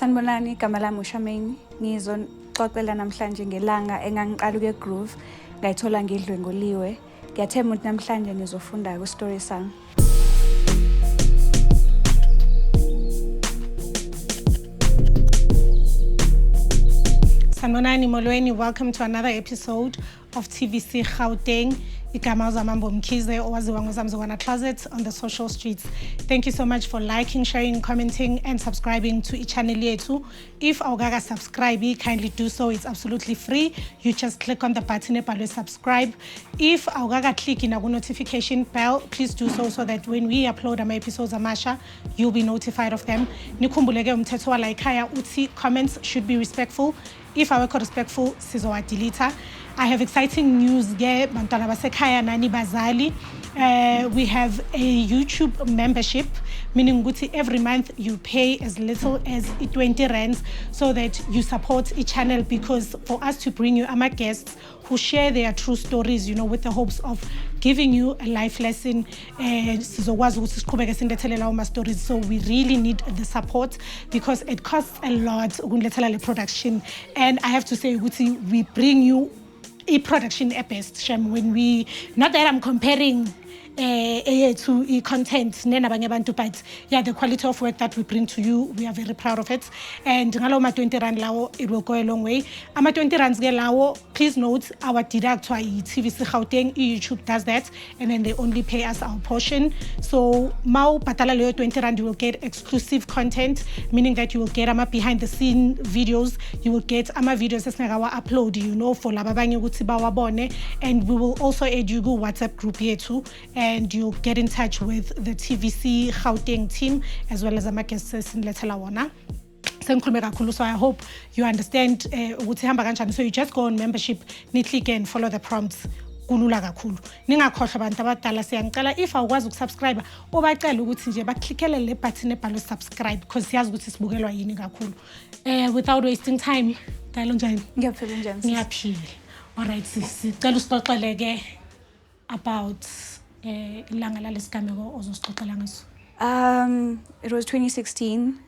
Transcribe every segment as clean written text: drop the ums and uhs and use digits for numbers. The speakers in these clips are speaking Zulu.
Sanibonani, igama lami uShameni. Ngizoxoxela namhlanje ngelanga engangiqala ukuya Groove, ngayithola ngidlwenguliwe. Ngiyathemba ukuthi namhlanje nizofunda kwi-story sami. Sanibonani, molweni, welcome to another episode of TVC Gauteng. Igama uZamambo Mkhize, owaziwa ngoZamzukwana Closet on the social streets. Thank you so much for liking, sharing, commenting and subscribing to i-channel yethu. If awukaka subscribe, kindly do so. It's absolutely free. You just click on the button ebhalwe subscribe. If awukaka click na notification bell, please do so so that when we upload ama episodes amasha, you'll be notified of them. Nikhumbule ke umthetho wala ekhaya uthi comments should be respectful. If awekho respectful, sizowa-delete. I have exciting news ke bantwana basekhaya nani bazali. We have a YouTube membership, meaning ukuthi every month you pay as little as 20 rands so that you support each channel, because for us to bring you ama guests who share their true stories, with the hopes of giving you a life lesson, sizokwazi ukuthi siqhubeke sinilethele lawo ma stories. So we really need the support because it costs a lot ukunilethela le production, and I have to say ukuthi we bring you i-production e-best shem. When we, not that I'm comparing eyethu i-content nenabanye abantu, but yeah, the quality of work that we bring to you, we are very proud of it. And ngalawo ma-20 rand lawo, it will go a long way. Ama-20 rands ke lawo, please note, our deductwa i-TVC Gauteng. I-YouTube does that and then they only pay us our portion. So ma ubhatala leyo 20 rand, you will get exclusive content, meaning that you will get ama behind the scene videos, you will get ama videos esingakawa-upload for laba abanye ukuthi bawabone, and we will also add you ku-WhatsApp group yethu and you'll get in touch with the TVC Gauteng team as well as ama-guests esinilethela wona. Sengikhulume kakhulu, so I hope you understand ukuthi ihamba kanjani. So you just go on membership, ni-click and follow the prompts. Kulula kakhulu. Ningakhohlwa, abantu abadala, siyanicela, if awukwazi ukusubscribe, ubacele ukuthi nje baklickele le button ebhalwe subscribe, because siyazi ukuthi sibukelwa yini kakhulu. Without wasting time, dalo, njani? Ngiyaphila, njani, sis? Ngiyaphila. Alright, sicela usixoxele ke about ilanga lalesigameko ozosixoxela ngaso. It was 2016.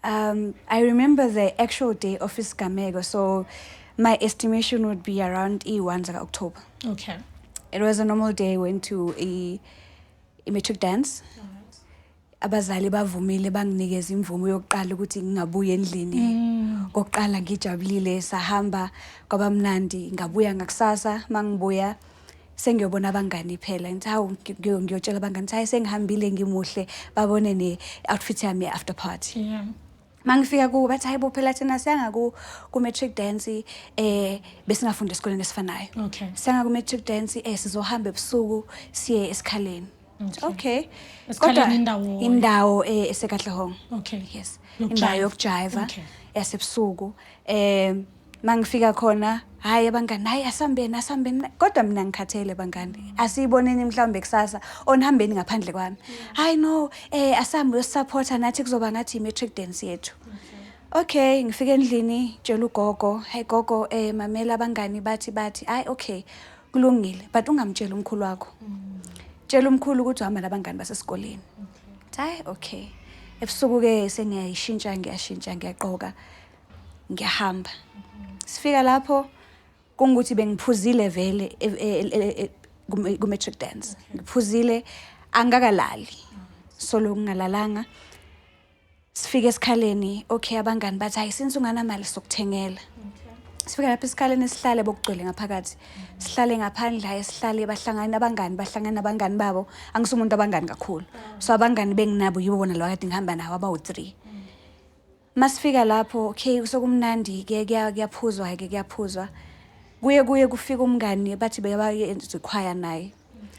I remember the actual day of isigameko, so my estimation would be around E1 zaka October. It was a normal day, went to a matric dance. Abazali bavumile, banginikeza imvumo yokuqala ukuthi ngingabuya endlini. Kokuqala ngijabulile, sahamba kwabamnandi, ngabuya ngakusasa. Mangibuya sengiyobona abangani phela, ngithi hawu, ngiyotshela abangani hayi, sengihambile, ngimuhle, babone ne-outfit yami after party. Mangifika kubo bathi, hayi bo, phela thina siyanga ku matric dance, besingafunda esikoleni esifanayo. Siyanga ku matric dance, sizohamba ebusuku siye esikhaleni. Okay. Esikhaleni Kodwa indawo? Indawo eseKatlehong. Yes. Yokujiva. Indawo yokujiva yasebusuku. Mangifika khona, hayi abangani, hayi asambeni, asambeni, kodwa mina ngikhathele bangani, asiyiboneni mhlawumbe kusasa, onihambeni ngaphandle kwami. Hayi no, asambe uyosupporta nathi, kuzoba ngathi i-matric dance yethu. Okay, ngifike endlini, tshela ugogo, hey gogo, mamela, abangani bathi hayi okay, kulungile, but ungamtsheli umkhulu wakho, tshela umkhulu ukuthi uhamba nabangani basesikoleni. Hayi okay, ebusuku ke sengiyayishintsha, ngiyashintsha, ngiyaqoka, ngiyahamba. Sifika lapho kungukuthi bengiphuzile vele ku-matric dance, ngiphuzile, angakalali, solo ngingalalanga. Sifike esikhaleni, okay, abangani bathi hayi, since unganamali sokuthengela. Sifika lapha esikhaleni, sihlale, bokugcwele ngaphakathi, sihlale ngaphandle, hayi sihlale, bahlangana abangani, bahlangana nabangani babo. Angisumuntu abangani kakhulu, so abangani benginabo yibo bona laba kade ngihamba nabo abawu-three. Masifika lapho, okay, sokumnandi ke, kuyaphuzwa ke, kuyaphuzwa. Kuye kufika umngani, bathi bebayenza ikhwaya naye,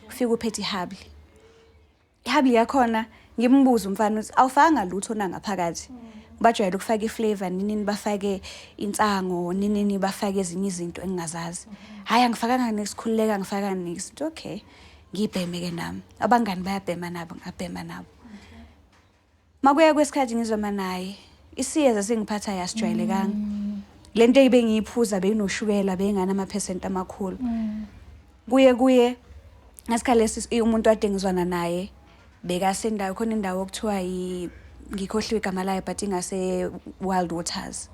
ufika uphethe ihubbly. Ihubbly yakhona, ngimbuza umfana ukuthi awufakanga lutho na ngaphakathi? Bajwayele ukufaka iflavor ninini, bafake insango ninini, bafake ezinye izinto engingazazi. Hhayi, angifakanga niks, khululeka, angifakanga niks. Okay, ngibheme ke nami, abangani bayabhema nabo, ngabhema nabo. Makuya kwesikhathi ngizoma naye isiyeza sengiphatha yasijwayelekanga lento ebengiyiphuza, beyinoshukela, beyingana amaphesenti amakhulu. Kuye ngasikhathi lesi umuntu ade ngizwana naye bekasendawo khona, indawo okuthiwa yi Ngikhohliwe igama layo, but ingase Wild Waters.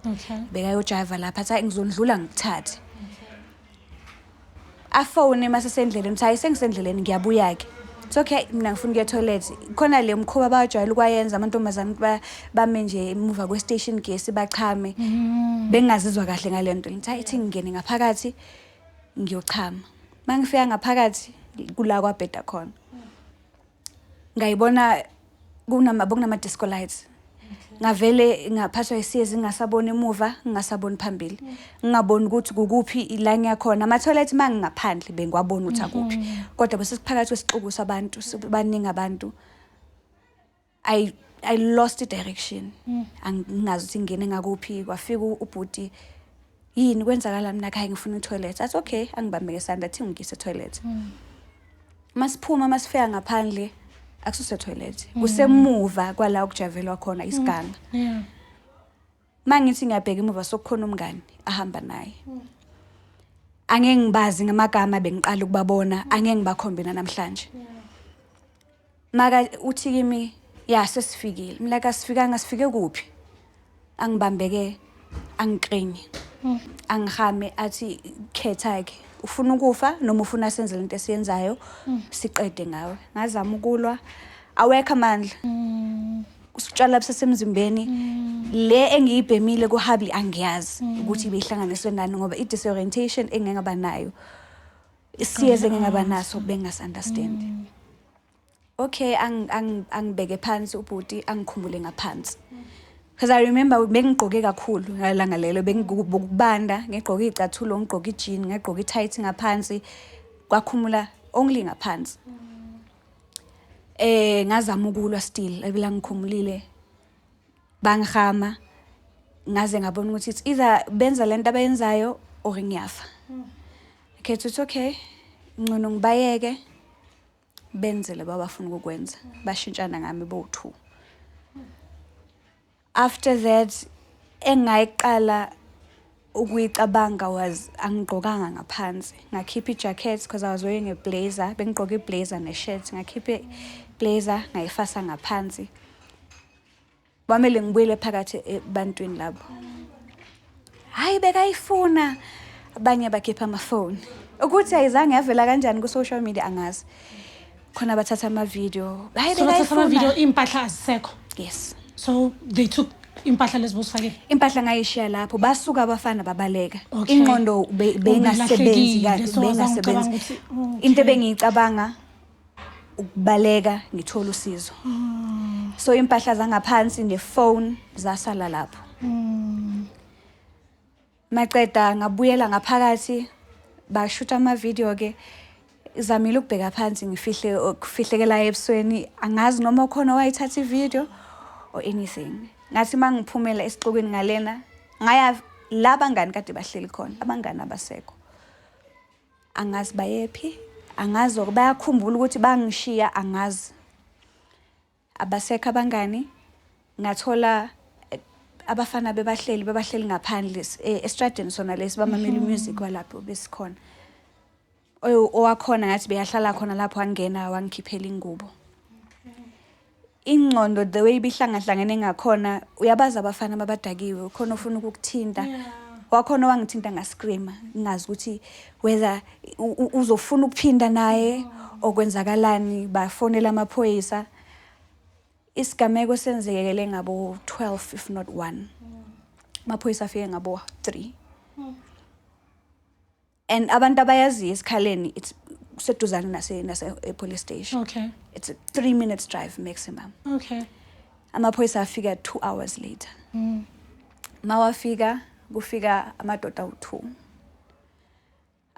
Bekayojiva lapha, athi, "Hayi, ngizondlula ngikuthathe." Afone mase sendleleni ukuthi, "Hayi, sengisendleleni, ngiyabuya-ke." It's okay, mina ngifuna ukuya etoilet. Khona le mkhuba abajwayele ukwayenza amantombazane ukuthi bame nje emuva kwe-station gesi bachame. Bengingazizwa kahle ngale nto. Ngithi, "Hayi, ithi ngingene ngaphakathi ngiyochama." Uma ngifika ngaphakathi kula kwabheda khona, ngayibona kunama-disco lights. Ngavele ngaphathwa isiyezi, ngingasaboni emuva, ngingasaboni phambili, ngingaboni ukuthi kukuphi la ngiyakhona. Ama-toilet uma ngingaphandle bengiwabona ukuthi akuphi, kodwa bese siphakathi kwesixuku sabantu, baningi abantu. I lost i-direction. Angingazi ukuthi ngingene ngakuphi. Kwafika ubhuti, "Yini, kwenzakala?" Mina, "Hayi, ngifuna i-toilet." Athi, "Okay." Angibambe ngesandla, athi ngiyise etoilet. Masiphuma, masifika ngaphandle, akususe toilet, kusemuva kwala okujavelwa khona, isiganga. Mangithi ngiyabheka emuva, sokukhona umngani ahamba naye. Angeke ngibazi ngamagama, bengiqala ukubabona, angeke ngibakhombe namhlanje. Maka uthi kimi, "Ya, sesifikile." Mina, "Kasifikanga, sifike kuphi?" Angibambeke, angikrinye, angihame, athi, "Khetha ke, ufuna ukufa noma ufuna senze lento esiyenzayo siqede ngawe?" Ngazama ukulwa, awekho amandla. Usitshala busesemzimbeni le engiyibhemile kuhabli, angiyazi ukuthi ibihlanganiswe nani, ngoba i-disorientation engingaba nayo, isiyezi engingaba naso, bengingasi-understand. Okay, angibeke phansi ubhuti, angikhumbule ngaphansi, because I remember bengigqoke kakhulu ngalanga lelo, bengikubanda, ngigqoke iy'cathulo, ngigqoke i-jean, ngagqoka i-tight ngaphansi, kwakhumula only ngaphansi. Ngazama ukulwa still, ebela ngikhumulile, bangihama ngaze ngabona ukuthi it's either benza lento abayenzayo or ngiyafa. Khetha ukuthi okay, ngcono ngibayeke benze labo abafuna ukukwenza. Bashintshana ngami bowu-two. After that, engayiqala ukuyicabanga was angigqokanga ngaphansi. Ngakhipha i-jacket because I was wearing a blazer, bengigqoke i-blazer ne-shirt. Ngakhipha i-blazer, ngayifasa ngaphansi. Kwamele ngibuyele phakathi ebantwini labo. Hayi, bekayifuna. Abanye bakhipha amafoni, ukuthi ayizange yavela kanjani ku-social media angazi. Khona bathatha ama-video, hayi, So bathatha ama-video, bekayifuna. Iy'mpahla azisekho? Yes. So they took impahla lezi bozifakile? Impahla ngayishiya lapho, basuka abafana babaleka. Ingqondo beyingasebenzi Ubelahlekile, kahle. so azange Beyingasebenzi. ucabange ukuthi, okay. Into ebengiyicabanga ukubaleka ngithola usizo. So impahla zangaphansi nefone zasala lapho. Maceda ngabuyela ngaphakathi, bashutha ama-video ke. Zamile ukubheka phansi, ngifihle kufihlekela ebusweni, angazi noma khona wayithatha i-video or anything. Ngathi mangiphumela esixukwini ngalena, ngaya la bangani kade bahleli khona, abangani abasekho. Angazi bayephi, angazi or bayakhumbula ukuthi bangishiya, angazi. Abasekho abangani. Ngathola abafana bebahleli ngaphandle estradeni sona lesi, bamamela umusic walapho besikhona. Owakhona ngathi beyahlala khona lapho, wangena wangikhiphela ingubo. Ingqondo the way ibihlangahlangene ngakhona, uyabazi abafana abadakiwe, khona ofuna ukukuthinta. Wakhona wangithinta, ngascreama, ngingazi ukuthi whether uzofuna ukuphinda naye okwenzakalani. Bafonela amaphoyisa. Isigameko senzekele ngabo 12 if not 1. Amaphoyisa afike ngabo 3. And abantu abayaziyo esikhaleni, it's kuseduzane nase police station. It's a 3 minutes drive maximum. Amaphoyisa afika 2 hours later. Mawafika, kufika amadoda awu2.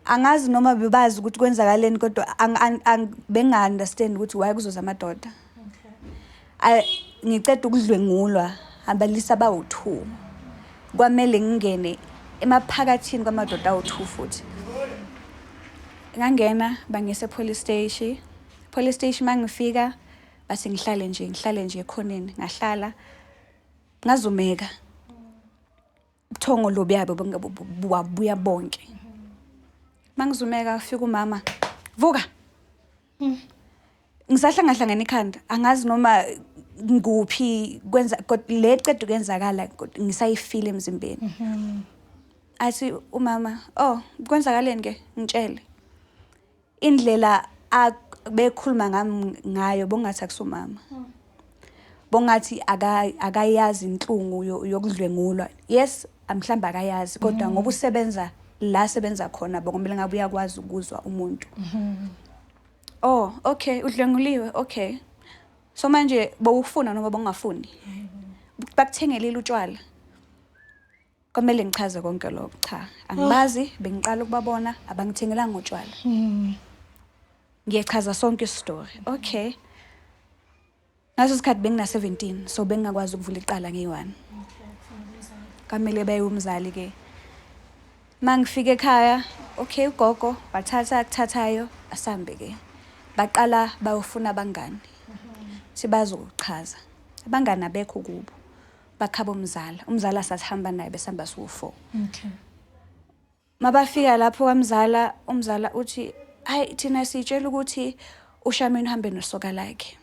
Angazi noma bebazi ukuthi kwenzakaleni, kodwa benga-understand ukuthi why kuzoza amadoda. Ngiceda ukudlwengulwa abalisa bawu2. Kwamele ngingene emaphakathini kwamadoda awu2 futhi. Ngangena, bangise police station. Police station mangifika, bathi ngihlale nje, ngihlale nje ekhoneni. Ngahlala, ngazumeka. Ubuthongo lobuya buyabuya bonke. Mangizumeka, fika umama, "Vuka." Ngisahlangahlangene ikhanda, angazi noma Nguphi kwenza le ceda kwenzakala ngisayifeel emzimbeni. Athi umama, "Oh, kwenzakaleni ke? Ngitshele." Indlela bekhuluma ngami ngayo bongathi akusumama, bongathi akayazi inhlungu yokudlwengulwa. Yes, mhlawumbe akayazi, kodwa ngoba usebenza la sebenza khona, bokumele ngabe uyakwazi ukuzwa umuntu. Oh, okay, udlwenguliwe, okay. So manje bowufuna noma bongafuni, bakuthengelile utshwala? Kwamele ngichaze konke lokho. Cha, angibazi, bengiqala ukubabona, abangithengelanga ngotshwala. Ngiyachaza sonke isitori. Okay, ngaso sikhathi bengina-17, so bengingakwazi ukuvula icala ngeyi-one. Kwamele baye umzali ke. Mangifika ekhaya, okay, ugogo wathatha akuthathayo, asambe ke. Baqala bayofuna abangani, thi bazochaza. Abangani abekho kubo, bakhaba umzala. Umzala sasihamba naye, besihamba siwu-four. Mabafika lapho kwamzala, umzala uthi, "Hayi, thina sitshela ukuthi uShamini uhambe nosoka lakhe."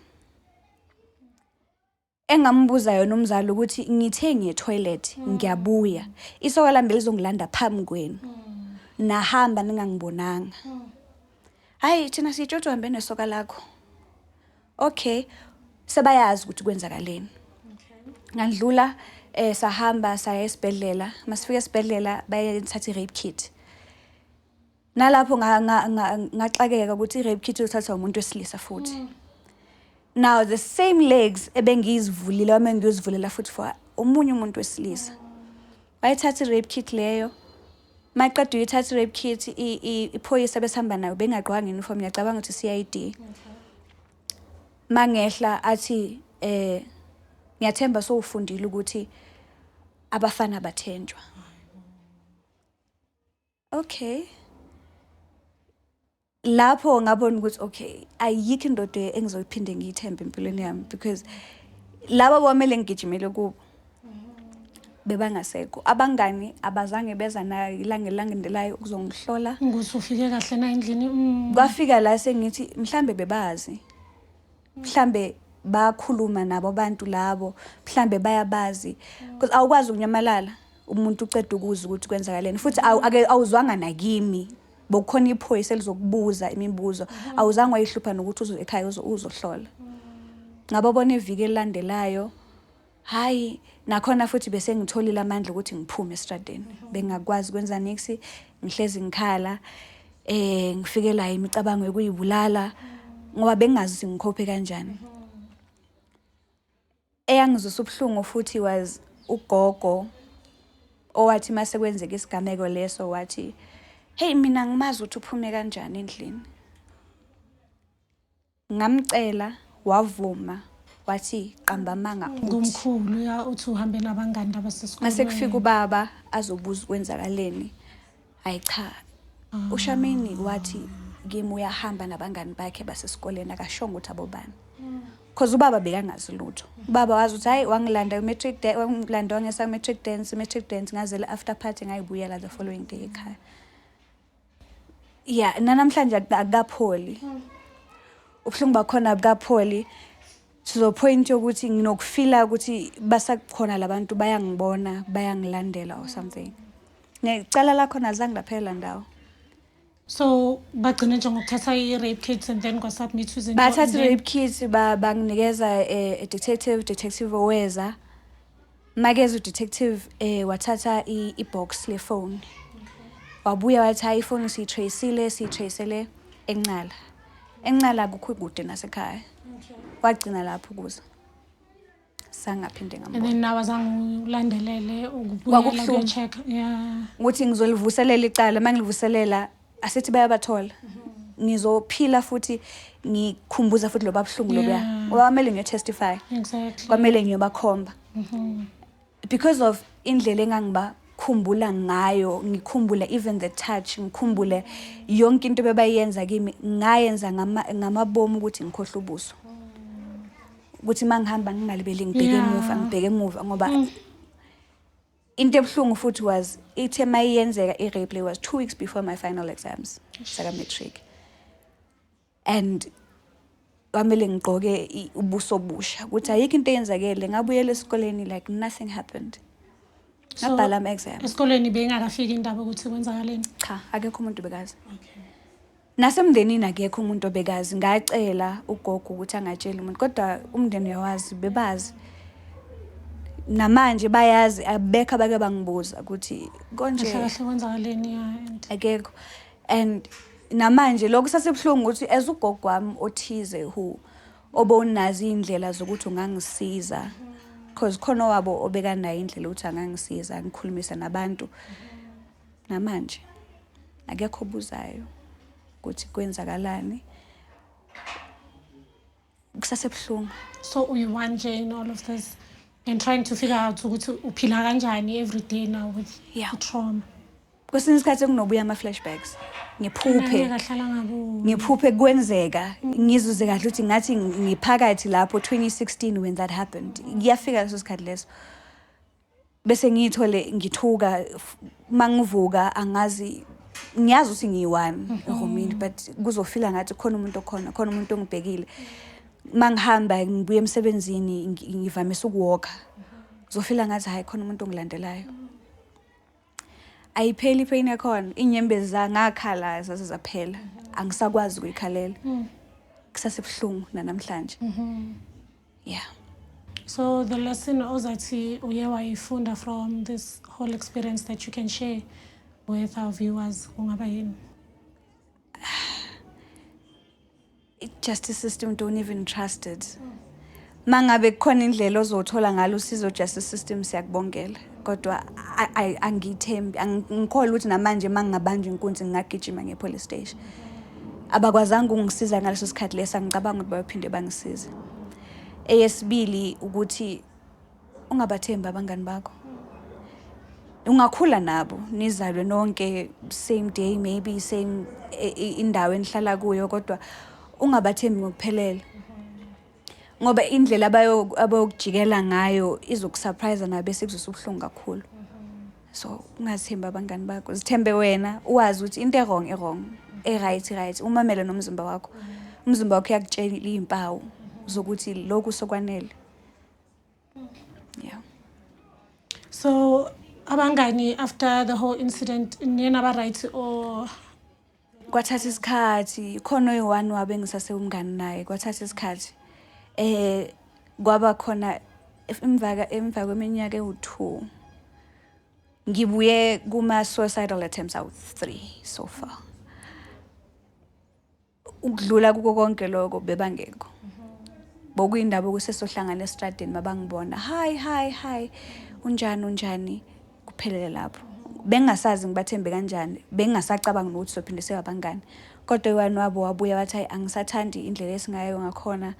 Engambuza yona umzali ukuthi ngithe ngiye toilet, ngiyabuya, isoka lami belizongilanda phambi kwenu, nahamba ningangibonanga. Hayi, thina sitshela ukuthi uhambe nesoka lakho. Okay, sebayazi ukuthi kwenzakaleni. Ngandlula, sahamba saya esibhedlela. Masifika esibhedlela bayethatha i-rape kit. Nalapho ngaxakeka ukuthi i-rape kit uthathwa umuntu wesilisa futhi. Now the same legs ebengiyizivulile wami ngiyozivulela futhi for omunye umuntu wesilisa. Bayithatha i-rape kit leyo. Maqeda uyithatha i-rape kit, iphoyisa besihamba nayo bengagqokanga uniform, ngiyacabanga ukuthi CID. Mangehla athi, "Ngiyathemba sowufundile ukuthi abafana bathenjwa." Okay, lapho ngabona ukuthi okay, ayikho indoda engizoyiphinde ngiyithembe empilweni yami, because laba kwamele ngigijimele kubo bebangasekho. Abangani abazange beza nayo ilanga elilandelayo ukuzongihlola. Ukuthi ufike kahle na endlini? Kwafika la sengithi mhlambe bebazi, mhlambe bakhuluma nabo abantu labo, mhlambe bayabazi, because awukwazi ukunyamalala umuntu uceda ukuzwa ukuthi kwenzakaleni futhi awuzwanga nakimi. Bokukhona iphoyisa elizokubuza imibuzo, awuzange wayihlupha nokuthi uze ekhaya uzohlola. Ngababona iviki elilandelayo. Hayi, nakhona futhi bese ngitholile amandla ukuthi ngiphume estradeni. Bengingakwazi kwenza nix, ngihlezi ngikhala, ngifikela imicabango yokuyibulala ngoba bengingazi ukuthi ngikhophe kanjani. Eyangizwisa ubuhlungu futhi was ugogo owathi mase kwenzeka isigameko leso wathi, "Hey, mina ngimazi ukuthi uphume kanjani endlini. Ngamcela wavuma, wathi qamba amanga uthi." Ngumkhulu ya, uthi uhambe nabangani abasesikolweni. Mase kufika ubaba azobuza kwenzakaleni, hayi cha, uShamini wathi kimi uyahamba nabangani bakhe basesikoleni, akashongo ukuthi abobani, cause ubaba bekangazi lutho. Ubaba wazi ukuthi hayi, wangilanda ku-matric day, wangilanda wangisa ku-matric dance, matric dance ngazela after party, ngayibuyela the following day ekhaya. Ya, nanamhlanje akukapholi ubuhlungu bakhona, abukapholi to the point yokuthi nginokufila ukuthi basakhona labantu, bayangibona, bayangilandela or something. Necala lakhona azange laphelela ndawo. So bagcine nje ngokuthatha i-rape kit and then kwasubmit izinto? Bathatha and then- i-rape kit, banginikeza a detective. Detective oweza, makeza udetective, wathatha i-box le-phone, wabuya wathi, "Hayi, ifoni siyitraceile, siyitracele eNcala." ENcala akukho kude nasekhaya. Wagcina lapho ukuza sangaphinde And ngambona. Then nawe azange ulandelele ukubuyela Kwakubuhlungu. kuyo-check, yeah? Ukuthi ngizolivuselela icala, uma ngilivuselela asithi bayabathola, ngizophila futhi ngikhumbuza futhi loba buhlungu lobuya, ngoba kwamele ngiyo-testify. Kwamele ngiyobakhomba because of indlela engangibakhumbula ngayo, ngikhumbule even the touch, ngikhumbule yonke into bebayenza kimi. Ngayenza ngamabomu ukuthi ngikhohle ubuso, ukuthi uma ngihamba ngingalibeli ngibheke emuva, ngibheke emuva, ngoba into ebuhlungu futhi was ithe mayiyenzeka i-rape le was 2 weeks before my final exams saka-matric, and Kwamele ngigqoke ubuso obusha ukuthi ayikho into eyenzakele. Ngabuyela esikoleni like nothing happened. So, Ngabhala ama-exam. Esikoleni beyingakafiki indaba ukuthi kwenzakaleni? Cha, akekho umuntu bekazi. Okay. Nasemndenini akekho umuntu obekazi. Ngacela ugogo ukuthi angatsheli umuntu, kodwa umndeni uyawazi, bebazi. Namanje bayazi, abekho abake bangibuza ukuthi konje Kahle kahle kwenzakaleni, ya, and akekho. And namanje lokho sasebuhlungu ukuthi as ugogo wami othize who obonazi indlela zokuthi ungangisiza, because khona wabo obekanayo indlela ukuthi angangisiza ngikhulumise nabantu. Namanje akekho obuzayo ukuthi kwenzakalani, kusasebuhlungu. So uyi-one nje in all of this and trying to figure out ukuthi uphila kanjani every day now with the trauma. Kwesinye isikhathi kunobuya ama-flashbacks, ngiphuphe. Kahlala ngabuyi. Ngiphuphe kwenzeka, ngizuze kahle ukuthi ngathi ngiphakathi lapho 2016 when that happened. Kuyafika leso sikhathi leso bese ngiyithole ngithuka, mangivuka angazi, ngiyazi ukuthi ngiyi-one erumini, but kuzofila ngathi khona umuntu okhona, khona umuntu ongibhekile. Mangihamba ngibuya emsebenzini, ngivamise ukuwalka, kuzofila ngathi hayi, khona umuntu ongilandelayo. Ayipheli ipain yakhona, inyembezi zangakhala zaze zaphela, angisakwazi ukuyikhalela. Kusasebuhlungu nanamhlanje, yeah. So the lesson ozathi uye wayifunda from this whole experience that you can share with our viewers kungaba yini? Justice system, don't even trust it. Mangabe kukhona indlela ozothola ngalo usizo, justice system, siyakubongela, kodwa angiyithembi. Angikholwa ukuthi namanje mangingabanjwa inkunzi ngingagijima nge-police station. Abakwazanga ukungisiza ngaleso sikhathi leso, angicabanga ukuthi bayophinde bangisize. Eyesibili ukuthi ungabathembi abangani bakho. Ungakhula nabo, nizalwe nonke same day, maybe same indawo enihlala kuyo, kodwa ungabathembi ngokuphelele, ngoba indlela abayokujikela ngayo izokusurprise nayo, bese kuzwisa ubuhlungu kakhulu. So ungathembi abangani bakho, zithembe wena, uwazi ukuthi into e-wrong i-wrong, e-right i-right. Umamele nomzimba wakho. Umzimba wakho uyakutshela iy'mpawu zokuthi lokhu sokwanele, yeah. So abangani, after the whole incident, niyena ba-right or? Kwathatha isikhathi. Khona oyi-one wabe engisasewumngani naye. Kwathatha isikhathi, kwaba khona emva kweminyaka ewu-2 ngibuye kuma-suicidal attempts awu-3 so far. Ukudlula kuko konke lokho, bebangekho. Bokuyindaba ukuthi sesohlangana estradini, mabangibona, "Hi, hi, hi, unjani, unjani?" Kuphelele lapho. Bengingasazi ngibathembe kanjani, bengingasacabangi nokuthi sophinde sibe abangani. Kodwa oyi-one wabo wabuya wathi, "Hayi, angisathandi indlela esingayo ngakhona."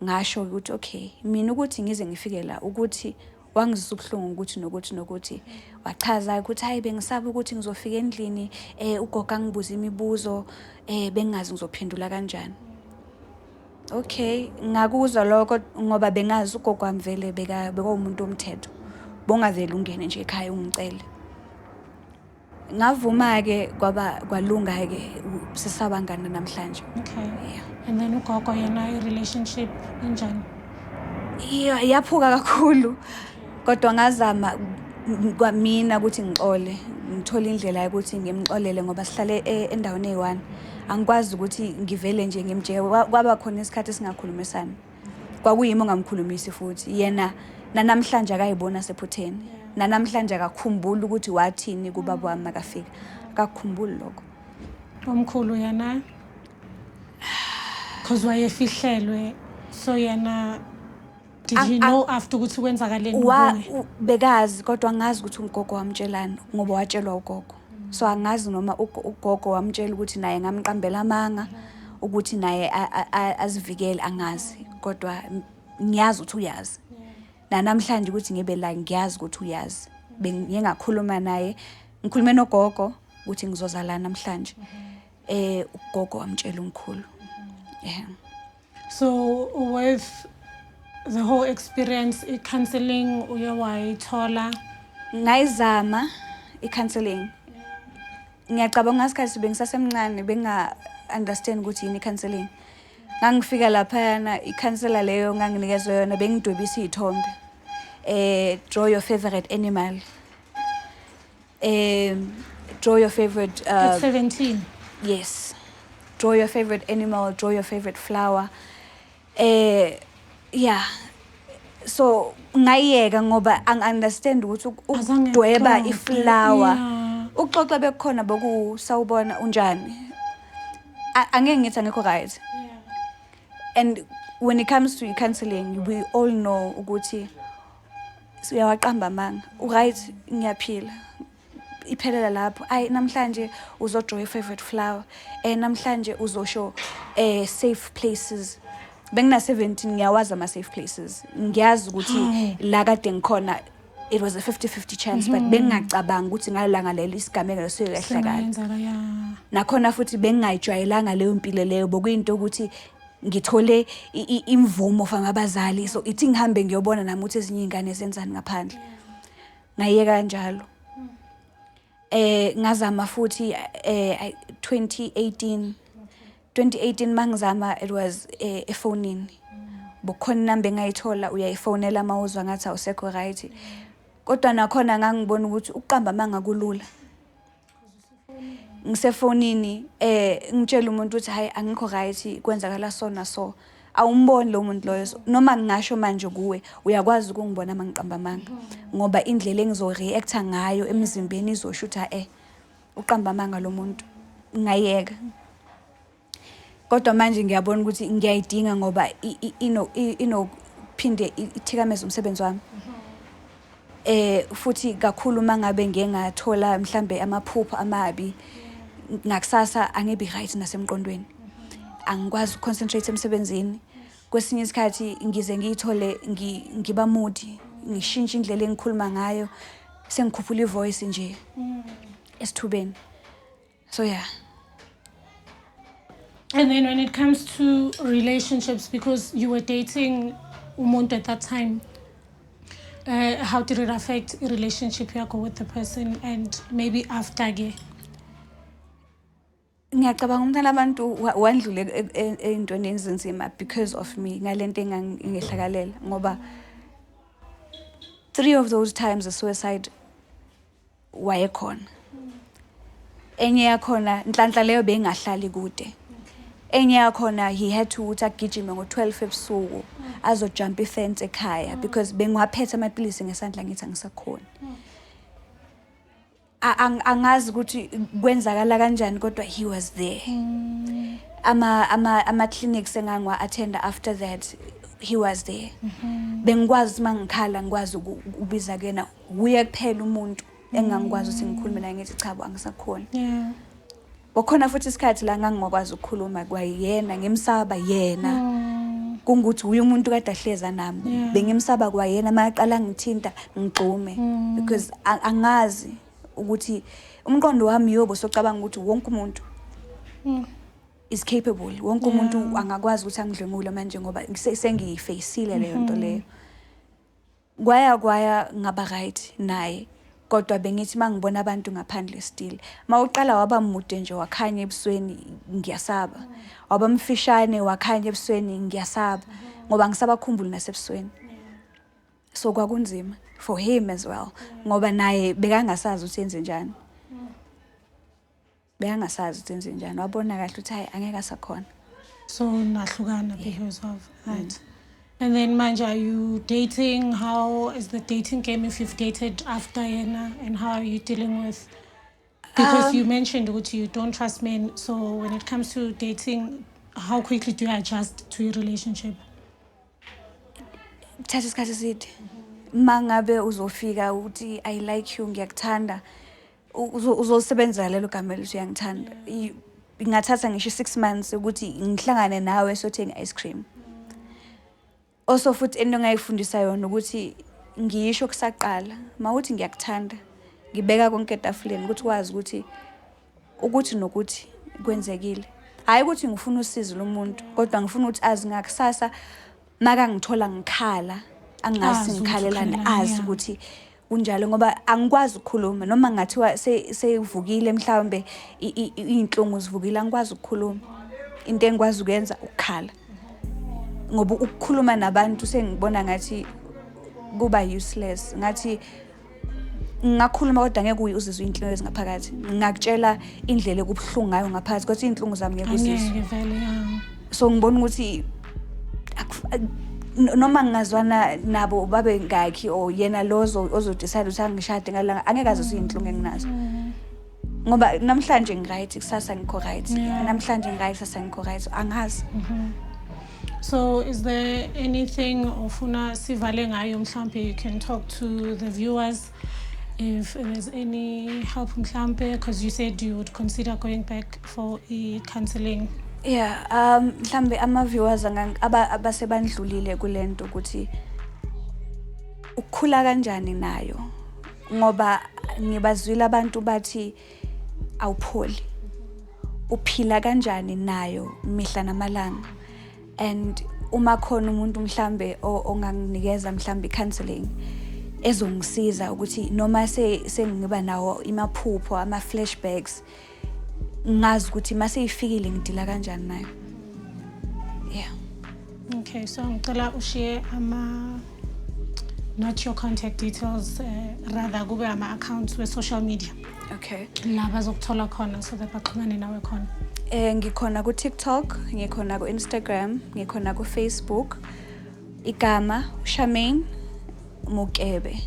Ngasho ukuthi okay, mina ukuthi ngize ngifike la ukuthi wangizwisa ubuhlungu ukuthi nokuthi nokuthi. Wachaza ukuthi hayi, bengisaba ukuthi ngizofika endlini, ugogo angibuze imibuzo, bengingazi ngizophendula kanjani. Okay, ngakuzwa lokho, ngoba bengazi ugogo wami vele bekawumuntu womthetho, bongavele ungene nje ekhaya ungicele. Ngavuma-ke, kwaba kwalunga-ke, sisabangani namhlanje. Okay. Yeah. And then ugogo yena, i-relationship injani? Iya, yaphuka kakhulu, kodwa ngazama kwamina ukuthi ngixole, ngithole indlela yokuthi ngimxolele, ngoba sihlale endaweni eyi-one, angikwazi ukuthi ngivele nje ngimjeke. Kwaba khona isikhathi esingakhulumisani, kwakuyimi ongamkhulumisi futhi yena nanamhlanje akayibona sephutheni. Nanamhlanje akakhumbuli ukuthi wathini kubaba wami makafika, akakukhumbuli lokho. Omkhulu yena, because wayefihlelwe, so yena did he know after ukuthi kwenzakaleni kuwe? Bekazi, kodwa angazi ukuthi ugogo wamtshelani, ngoba watshelwa ugogo. So angazi noma ugogo wamtshela ukuthi naye ngamqambela amanga ukuthi naye azivikele, angazi. Kodwa ngiyazi ukuthi uyazi. Nanamhlanje ukuthi ngibe la, ngiyazi ukuthi uyazi. Bengiye ngakhuluma naye, ngikhulume nogogo ukuthi ngizoza la namhlanje. Ugogo wamtshela umkhulu. Yeah. So with the whole experience, i-counseling uye wayithola? Ngayizama i-counseling. Ngiyacabanga ngasikhathi bengisasemncane, benga-understand ukuthi yini i-counseling. Ngangifika laphayana, ikhansela leyo nganginikezwe yona bengidwebisa iy'thombe, draw your favorite animal, draw your favorite At 17? Yes, draw your favorite animal, draw your favorite flower. Yeah, so ngayiyeka ngoba angi-understand ukuthi Azange ukudweba kuxoxe. iflower. Ukuxoxa bekukhona, boku sawubona, unjani. Angeke ngithi angekho right. And when it comes to counseling, we all know ukuthi uyawaqamba amanga. Uright, ngiyaphila, iphelela lapho. Ayi, namhlanje uzodraw your favorite flower, namhlanje uzosho safe places. Bengina 17, ngiyawazi ama safe places, ngiyazi ukuthi Hawu. La kade ngikhona it was a 50-50 chance, but bengingacabanga ukuthi ngalelanga lelo isigameko leso siyoyehlakala. Singayenzeka, ya. Nakhona futhi bengingayijwayelanga leyo mpilo leyo, bokuyinto ukuthi ngithole imvumo from abazali, so ithi ngihambe ngiyobona nami ukuthi ezinye iy'ngane zenzani ngaphandle. Ngayiyeka kanjalo. Ngazama futhi 2018. 2018 mangizama, it was efonini, bukhona inamba engayithola, uyayifonela mawuzwa ngathi awusekho right, kodwa nakhona ngangibona ukuthi ukuqamba amanga kulula. Ngisefonini, ngitshela umuntu ukuthi hayi, angikho right, kwenzakala so na so. Awumboni lo muntu loyo. So, noma ngingasho manje kuwe, uyakwazi ukungibona uma ngiqamba amanga, ngoba indlela engizoreacta ngayo emzimbeni izosho ukuthi uqamba amanga lo muntu. Ngayeka, kodwa manje ngiyabona ukuthi ngiyayidinga ngoba inokuphinde ithikameze umsebenzi wami, futhi kakhulu mangabe ngiye ngathola mhlambe amaphupho amabi, ngakusasa angibi right nasemqondweni, angikwazi ukuconcentrate emsebenzini. Kwesinye isikhathi ngize ngiyithole ngiba moody, ngishintshe indlela engikhuluma ngayo, sengikhuphula ivoice nje esithubeni. So yeah. And then when it comes to relationships, because you were dating umuntu at that time, how did it affect a relationship yakho with the person and maybe after ke? Ngiyacabanga umntana abantu wandlule ey'ntweni ezinzima because of me, ngalento engangehlakalela, ngoba three of those times the suicide wayekhona. Enye yakhona, nhlanhla leyo, bengahlali kude. Enye yakhona, he had to ukuthi agijime ngo-12 ebusuku azojump ifence ekhaya because bengiwaphethe amapilisi ngesandla, ngithi angisakhoni. Angazi ukuthi kwenzakala kanjani, kodwa he was there. Ama clinics engangiwa-attenda after that, he was there. Bengikwazi ukuthi uma ngikhala ngikwazi ukubiza kuyena. Wuye kuphela umuntu engangikwazi ukuthi ngikhulume naye, ngithi cha bo, angisakhoni. Kwakhona futhi isikhathi la ngangingakwazi ukukhuluma kwayena, ngimsaba yena, kungukuthi uye umuntu kade ahleza nami. Bengimsaba kwayena, makaqala ngithinta ngigxume because angazi ukuthi umqondo wami yobo socabanga ukuthi wonke umuntu is capable, wonke umuntu angakwazi ukuthi angidlwengule manje, ngoba sengiyifeyisile leyo nto leyo. Kwaya kwaya ngaba right naye, kodwa bengithi mangibona abantu ngaphandle, still mawuqala waba mude nje wakhanya ebusweni, ngiyasaba. Waba mfishane wakhanya ebusweni, ngiyasaba, ngoba ngisabakhumbuli nasebusweni. So kwakunzima for him as well, ngoba naye bekangasazi ukuthi yenze njani, bekangasazi ukuthi yenze njani. Wabona kahle ukuthi hayi, angeke asakhona. So nahlukana because of that. And then manje, are you dating? How is the dating game if you've dated after yena, and how are you dealing with, because you mentioned ukuthi you don't trust men, so when it comes to dating, how quickly do you adjust to your relationship? Kuthatha isikhathi eside. Uma ngabe uzofika uthi "I like you, ngiyakuthanda," uzosebenzela lelo gama elithi uyangithanda. Ingathatha ngisho i-6 months ukuthi ngihlangane nawe sothenga ice cream. Also futhi into engayifundisa yona ukuthi ngiyisho kusaqala, mawuthi ngiyakuthanda, ngibeka konke etafuleni ukuthi wazi ukuthi nokuthi kwenzekile. Hhayi ukuthi ngifuna usizo lomuntu, kodwa ngifuna ukuthi azi ngakusasa makangithola ngikhala, angazi Azi ukuthi ngikhalelani, ukhalelani, azi ukuthi kunjalo, ngoba angikwazi ukukhuluma noma ngathiwa seyivukile mhlawumbe iy'nhlungu zivukile, angikwazi ukukhuluma. Into engikwazi ukuyenza ukukhala. Ngoba ukukhuluma nabantu sengibona ngathi kuba useless, ngathi ngingakhuluma kodwa ngeke uzizwe iy'nhlungu ezingaphakathi. Ngingakutshela indlela ekubuhlungu ngayo ngaphakathi, kodwa iy'nhlungu zami ngeke uzizwe. Angeke vele, ya. So ngibona ukuthi noma ngingazwana nabo babe ngakhi or yena lo ozo-decide ukuthi angishade ngalanga, angeke azizwe iy'nhlungu enginazo, ngoba namhlanje ngi-right, kusasa ngikho right. Namhlanje ngi-right, kusasa ngikho right, angazi. So is there anything ofuna sivale ngayo? Mhlambe you can talk to the viewers if there's any help mhlambe, because you said you would consider going back for i-counseling. Yeah, mhlambe ama-viewers abasebandlulile kulento, ukuthi ukukhula kanjani nayo, ngoba ngibazwile abantu bathi awupholi, uphila kanjani nayo mihla namalanga? And uma khona umuntu mhlambe onganginikeza mhlambe i-counseling ezongisiza ukuthi noma sengiba nawo imaphupho, ama-flashbacks, ngazi ukuthi mase ifikile ngi-deala kanjani nayo, yeah. Okay, so ngicela ushiye ama, not your contact details, rather kube ama-accounts we-social media la bazokuthola khona so that baxhumane nawe khona. Ngikhona ku TikTok, ngikhona ku Instagram, ngikhona ku Facebook. Igama Charmaine Mokebe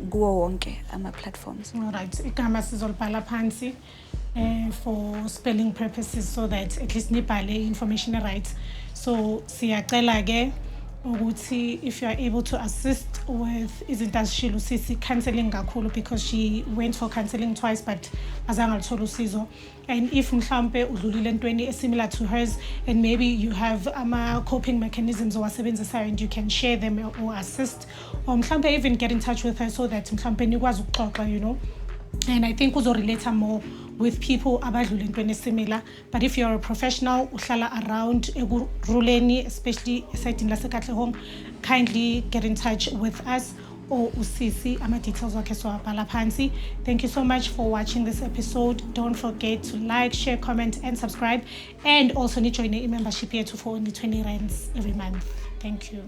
kuwo wonke ama platforms. Alright, igama sizolibhala phansi for spelling purposes so that at least nibhale information right. So siyacela ke ukuthi if you are able to assist with izinto azishilo usisi, counseling kakhulu, because she went for counseling twice but azange aluthola usizo. And if mhlampe udlulile entweni similar to hers and maybe you have ama-coping mechanisms owasebenzisayo and you can share them or assist or mhlampe even get in touch with her so that mhlampe nikwazi ukuxoxa, and I think uzorelate more with people abadlula entweni similar. But if you're a professional, uhlala around Ekurhuleni, especially esayidini laseKatlehong, kindly get in touch with us or usisi. Ama-details wakhe siwabhala phansi. Thank you so much for watching this episode. Don't forget to like, share, comment and subscribe, and also nijoyine i-membership yethu for only 20 rands every month. Thank you.